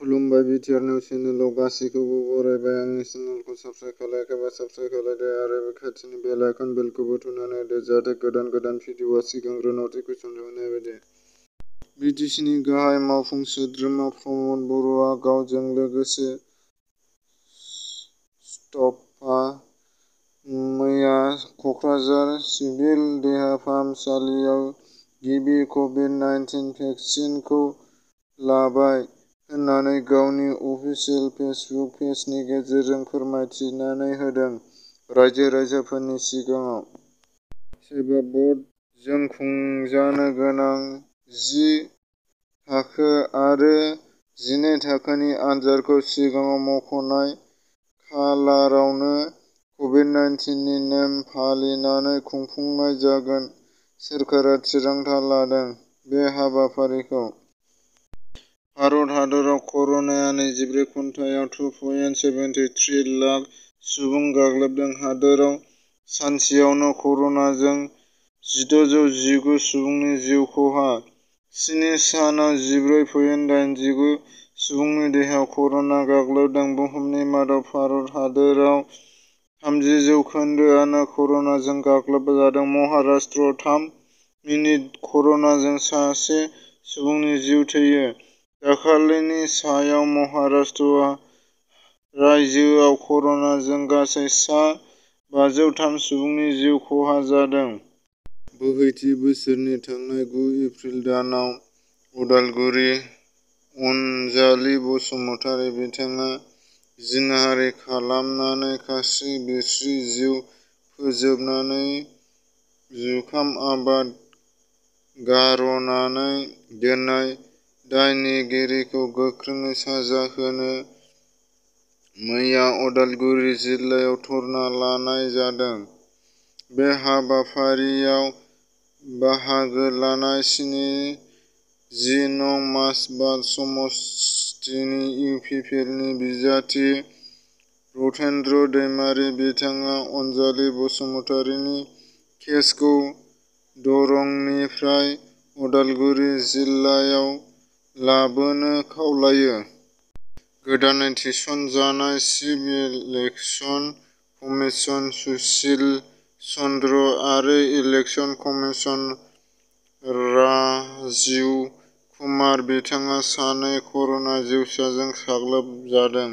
खुलुमबाय BTR news चेनेलाव गासैखौबो बरायबाय। आंनि चेनेलखौ साबस्क्राइब खालायाखैबा साबस्क्राइब खालायदो आरो खाथिनि बेल आइकन बेलखौबो थुनानै होदो जाहाथे गोदान भिडिअआ सिगांग्रो नटिफिकेसन होनाय बायदि। बिटिसिनि गाहाय मावफुं सोद्रोमा प्रमद बर'आ गावजों लोगोसे स्टाफआ मैया क'क्राझार सिभिल देहा फाहामसालियाव गिबि कभिड-19 भेक्सिनखौ लाबाय होननानै गावनि अफिसियेल फेसबुक पेजनि गेजेरजों फोरमायथिनानै होदों। रायजो-राजाफोरनि सिगाङाव सेबा बर्डजों खुंजानो गोनां 10 थाखो आरो 12 थाखोनि आनजादखौ सिगाङाव मख'नाय खालारावनो कभिड-19 नि नेम फालिनानै खुंफुंनाय जागोन। सोरखारा थिरांथा लादों। बे हाबाफारिखौ भारत हादराव कर'नाया 24 घन्टायाव 2.73 लाख सुबुं गाग्लोबदों। हादोराव सानसेयावनो कर'नाजों 619 सुबुंनि जिउ खहा। 7 सानाव 14.89 सुबुंनि देहायाव कर'ना गाग्लोबदों। बुहुमनि मादाव भारत हादोराव 30% कर'नाजों गाग्लोबजादों। महाराष्ट्रआव 3 मिनिट कर'नाजों सासे सुबुंनि जिउ थैयो। दाखालिनि सायाव महाराष्ट्र रायजोआव कर'नाजों गासै सा 503 सुबुंनि जिउ खहा जादों। बोहैथि बोसोरनि थांनाय 9 एप्रिल दानाव उदालगुरि अनजालि बसुमतारि बिथाङा जिनाहारि खालामनानै खास्रि-बिस्रि जिउ फोजोबनानै जुखाम आबाद गार'नानै दोननाय दायनिगिरिखौ गोख्रोङै साजा होनो मैया उदालगुरि जिल्लायाव धर्ना लानाय जादों। बे हाबाफारियाव बाहागो लानाय 70 नं मासबाद समस्तिनि इउपिपिएलनि बिजाथि रतेन्द्र दैमारि बिथाङा अनजालि बसुमतारिनि केसखौ दरंनिफ्राय उदालगुरि जिल्लायाव लाबोनो खावलायो। गोदानै थिसनजानाय chief election commissioner Sushil Chandra आरो इलेक्शन कमिशनार राजिव कुमार बिथाङा सानै कर'ना जिउसाजों साग्लोबजादों।